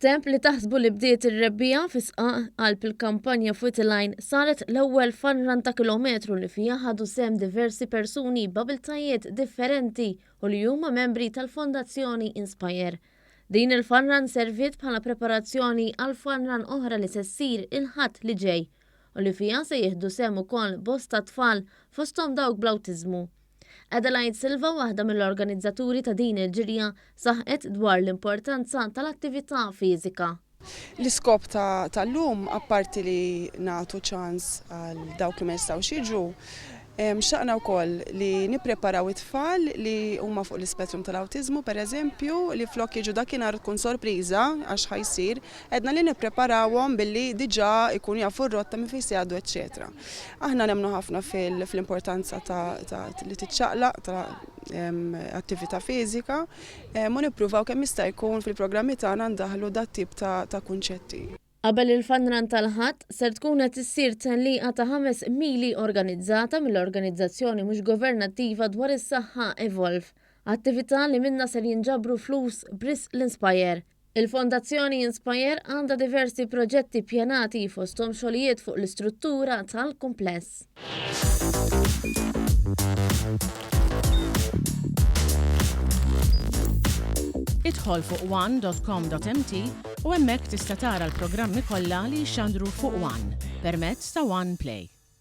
F'temp li taħsbu li bdiet ir-rebbiegħa fi sqaq qalb il-kampanja f'Witilgħajn saret l-ewwel fun run ta' kilometru li fiha ħadu sehem diversi persuni b'abiltajiet differenti u li huma membri tal-Fondazzjoni Inspire. Din il-fun run serviet bħala preparazzjoni għal fun run oħra li se ssir il-Ħadd li ġej u li fiha se jieħdu sehem ukoll bosta tfal fosthom dawk bl-awtiżmu. Adelaide Silva, waħda mill-organizzaturi ta' din il-ġirja, saħqet dwar l-importanza tal-attività fiżika. L-iskop tal-lum, apparti li nagħtu ċans għal dawk li ma jistgħux jiġu, xtaqna wkoll li nippreparaw it-tfal li huma fuq l-ispettrum tal-awtiżmu pereżempju, li flok jiġu dakinhar tkun sorpriża għax ħa jsir, għedna li nippreparawhom billi diġà jkunu jafu r-rotta minn fejn se jgħaddu eċċetera. Aħna nemmnu ħafna fl-importanza ta' li tiċċaqlaq, ta' attività fiżika u nippruvaw kemm jista' jkun fil-programmi tagħna ndaħħlu dat-tip ta' kunċetti. Qabel il-Fun Run tal-Ħadd, ser tkun qed issir tellieqa ta' ħames mili organizzata mill-organizzazzjoni mhux governattiva dwar is-saħħa Evolve, attività li minnha ser jinġabru flus b'risq l-Inspire. Il-Fondazzjoni Inspire għandha diversi proġetti ppjanati fosthom xogħlijiet fuq l-istruttura tal-kumpless. Idħol fuq one.com.mt u hemmhekk tista' tara l-programmi kollha li jixxandru fuq One permezz ta' One Play.